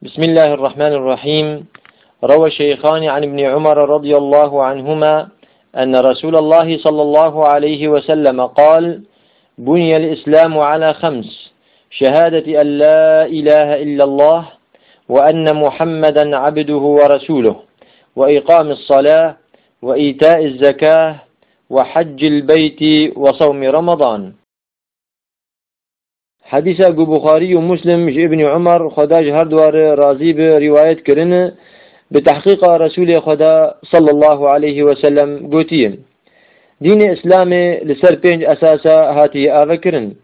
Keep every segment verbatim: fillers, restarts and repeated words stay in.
بسم الله الرحمن الرحيم. روى الشيخان عن ابن عمر رضي الله عنهما أن رسول الله صلى الله عليه وسلم قال: بني الإسلام على خمس: شهادة أن لا إله إلا الله، وأن محمدا عبده ورسوله، وإقام الصلاة، وإيتاء الزكاة، وحج البيت، وصوم رمضان. Hedîsa ku Buxarî û Muslim ji Îbnî Umar, Xweda ji her du re razî be, rîwayet kirine, bi tehqîqa Resûlê Xweda sallallahu aleyhi ve sellem gotiye: Dînê Îslamê li ser pênc esasa hatiye avekirin.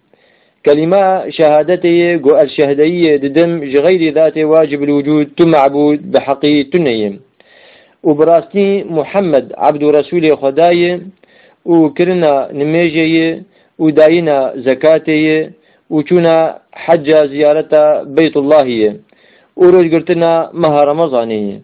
Kelîma şehadetê ye ku ez şehdeyiyê didim ji xeyrî zatê wacibul wicûd tu mebûd bi heqî tune ye. Û bi rastî Muhammed Ebd û Resûlê Xweda ye û kirina nimêjê ye û dayîna zekatê ye û çûna hecca ziyareta Beytullahî ye û rojgirtina meha Remezanê ye.